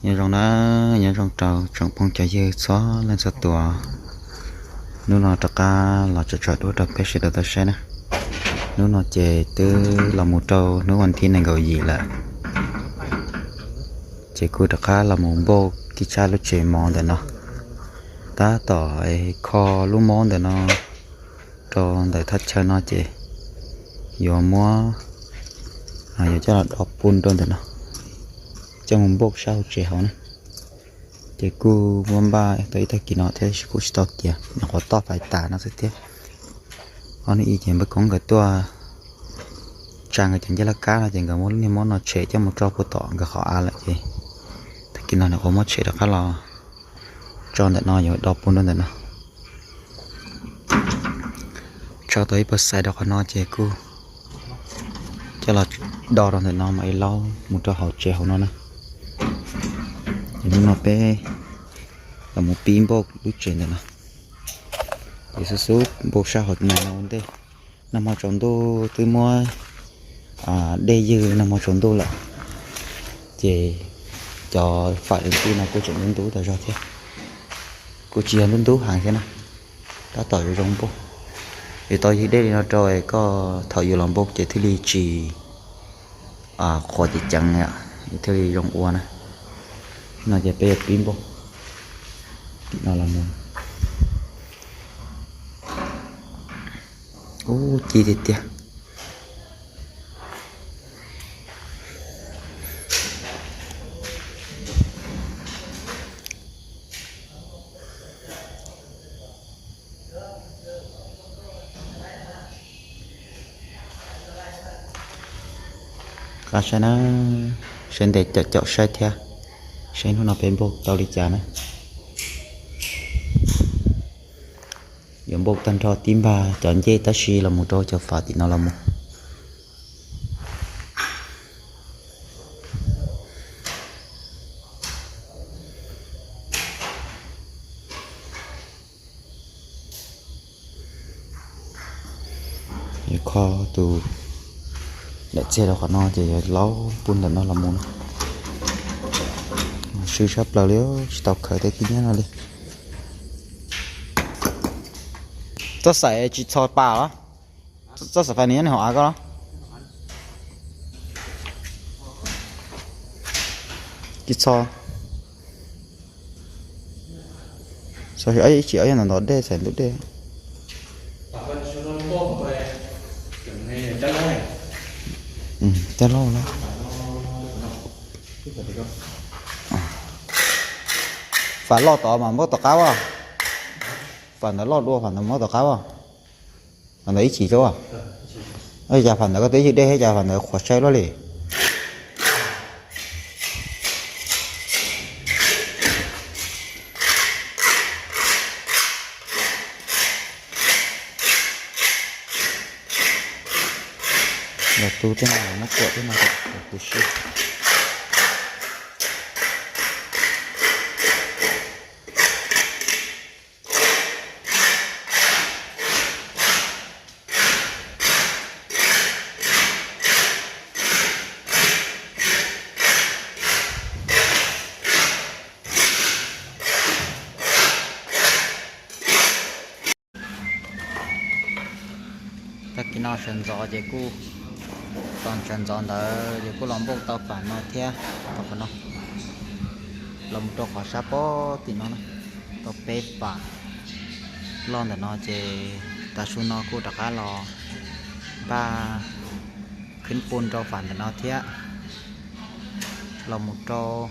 Nyob zoo na, nyob zoo rau tsoom phooj cov ywg txhua leej txhua tus. Hnub no rov qab los tso tso duab rau peb sawv daws tau saib na. Hnub no ces twb los mus rau hnub vas thib nees nkaum yim lawm, ces kuj rov qab los mus npauj tib tshab lub tsev mov ntawm no. Tab tom kho lub mov ntawm no rau ntawm thaj chaw no ces yuav muab, yuav coj los do pun rau ntawm no, coj mus npauj sab hauv tsev hauv na. Ces kuj muab npaj tau ib tag kis no thiab tab sis kuj tsis tau tiav, nyuam qhuav toj fais tas no xwb thiab. Ob hnub ib ces npawg Koob nkawd tuaj tsa nkawd cov ncej laj kab no ces nkawd muab lub niag mov no tshem coj mus tso puag tom nkawd qhov av lawm ces tag kis no nyuam qhuav muab tshem rov qab los tso ntawm no yuav do pun rau ntawm no. Tso tau ib puas xais rau qhov no ces kuj coj los do rau ntawm no mam li laub mus rau hauv tsev hauv no na. Ces hnub no peb los mus pib npauj lub tsev ntawm no. Ces xub xub npauj sab hauv no ua ntej. Nag hmo tsaus ntuj twb muab dej ywg nag hmo tsaus ntuj lawm, ces cov fam li tij no kuj tseem ntub ntub tas zog thiab. Kuj tsis yog ntub ntub heev thiab na, tab tom zoo zoo npauj. Yus tau ywg dej li no rau koj thaum yus los npauj ces thiaj li tsis qhuav ceev ceev, thiaj li zoo ua na. No ces peb yuav pib npauj no los mus. Ub, ci tiag tiag. Qab saib na, saib ntev caum caum saib thiab, saib hnub no peb npauj tau li cas na. Yuav npauj tag nrho tib npag cov ncej tab sis los mus rau cov fam tim no los mus. Yuav kho tus daim txiag rau qhov no ces yuav laub pun ntawm no los mus na. Swb sab plaws li, tsis tau khaws tej tib nyab no li. Txoj xaim tsis txho pas los? Txoj xaim fais nws nyob hauv av koj los? Tsis txho. Txho ib chim ob yog ntawm ntov dej xaim ntug dej. Cab loj na. Fam loj tod mas npauj tom qab as. Fam ntawd loj dua fam ntawd npauj tom qab as. Fam ntawd ib chim rau as. Cas fam ntawd koj twb ywg dej thiab cas fam ntawd qhuav sai luaj li. Los tu tej no muab kuam tej no tu si. Tag kis no sawv ntxov ces kuj, tag sawv ntxov ntawd ces kuj los npauj tau fam no thiab, tau qhov no los mus rau qhov sab pob tim no na, tau peb fam loj ntawm no ces tav su no kuj rov qab los npaj khwb pun rau fam ntawm no thiab, los mus rau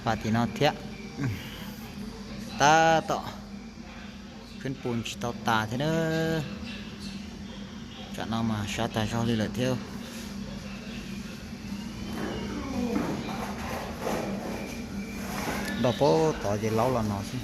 fam tim no thiab. Tab tom khwb pun tsis tau tas thiab na. Tsam no mas sab tas zog li lawm thiab. Nrog pab tod ces laub los no xwb.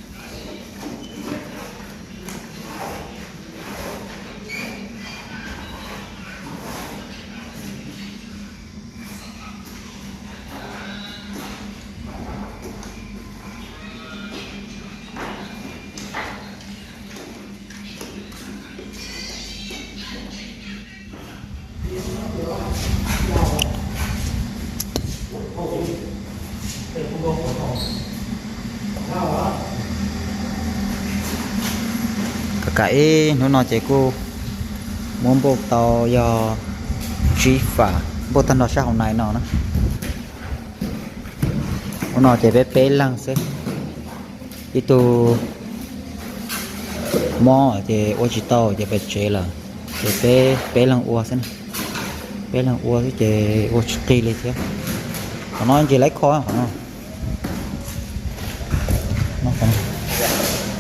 Kam kam ib hnub no ces kuj muab npauj tau yog tsib fam, npauj tag nrho sab hauv nais no na. Hnub no ces peb peb leeg xwb, ib tug mob ces ua tsis tau ces pem tsev lawm, ces peb peb leeg ua xwb, peb leeg ua xwb ces ua tsis qig li thiab. Qhov no ntsis laib kho qhov no,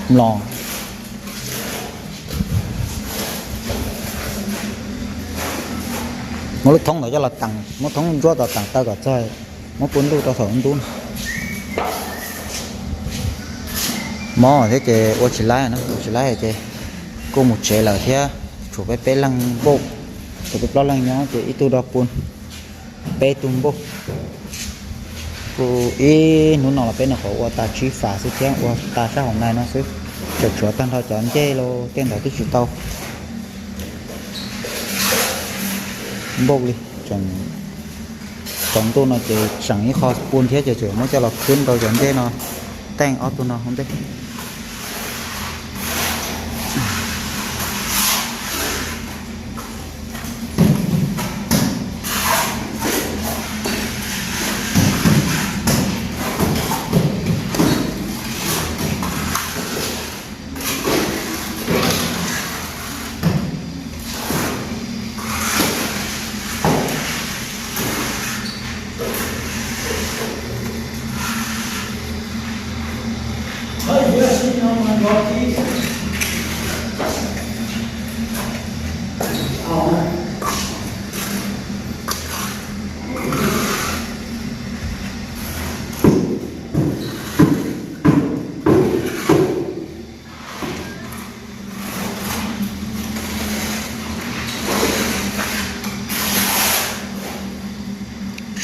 mlos, muab lub thoob ntawd coj los teem, muab thoob ntsuab tom teem taw kom txog, muab pua ntuj rau thaum ntub. Mob thiab ces ua tsis laib na, ua tsis laib ces kuj mus tsev lawm thiab, tshuav peb peb leeg npauj, tshuav peb plaub leeg nyob ces ib tug do pua peb tug npauj. Kuj ib hnub no los peb nyuam qhuav ua tas tsib fam xwb thiab, ua tas sab hauv nais no xwb, tseem tshuav tag nrho cov ncej los tej ntawd twb tsis tau npauj li. Tsaus ntuj no ces tseem ib qho pua thiab ces tseem muab coj los khwb rau cov ncej no, teej ob tug no ua ntej.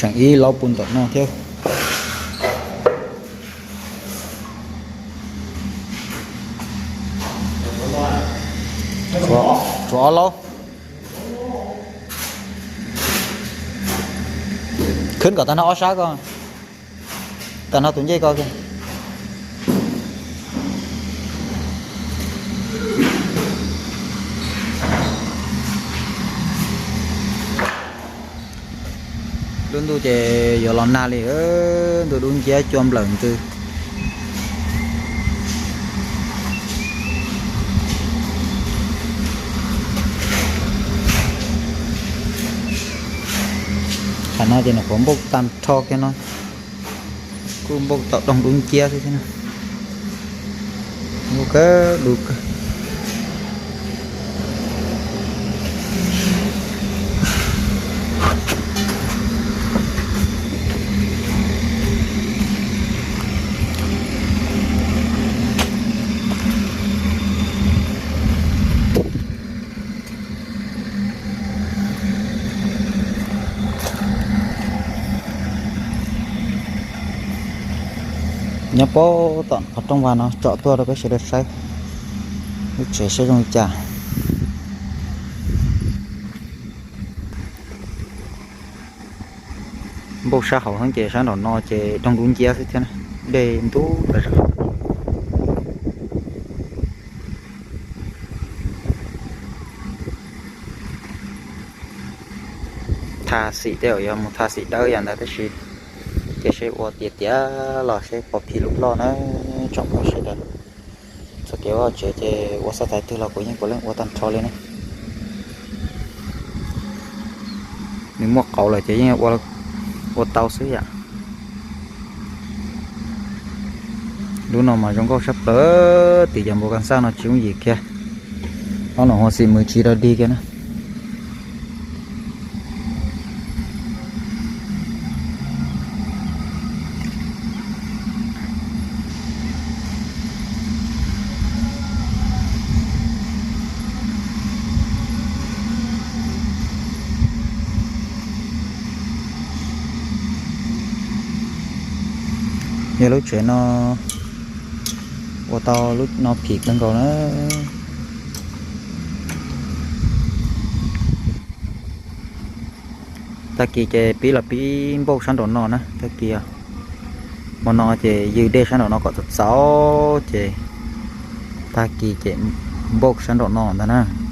Seem ib laub pua ntawm no thiab. Tshuav ob laub. Khwb kom tag nrho ob sab ko, tag nrho tus ncej ko. Lub ntuj ces yuav los nag li, ntuj dub nciab cua nplawm ntws. Qhov no ces nws kuj npauj tag nrho kiag no, kuj npauj tau doog dub nciab xwb thiab. Npauj kawg dub kawg. Nyob puag tom qhov rooj vag no tsom tuaj rau peb sawv daws saib lub tsev saib zoo li cas. Npauj sab hauv heev ces sab nraum no ces doog dub nciab xwb thiab, dej ntub tas zog. Tha xim tej zaum yuav mus tha xim dawb yam ntawd tab sis ces seb ua tiav tiav los seb puas phim lub ploj na. Tsoom phooj ywg sawv daws, txoj kev ua tsev ces ua xav tais twg los kuv yeej puav leej ua tag nrho li na. Nws muaj qauv lawm ces yeej ua tau xwb yam. Lub no mas zoo nkauj sab plaws, tim cov npua kas xaj no tsis yooj yim kiag, ob lub hua xim mws tsis dog dig kiag na. Yog lub tsev no ua tau lub no phim kawg nkaus na. Tag kis ces pib los pib npauj sab nraum no na, tag kis os. Hmo no ces ywg dej sab nraum no kom txaus txaus ces tag kis ces npauj sab nraum no ntag na.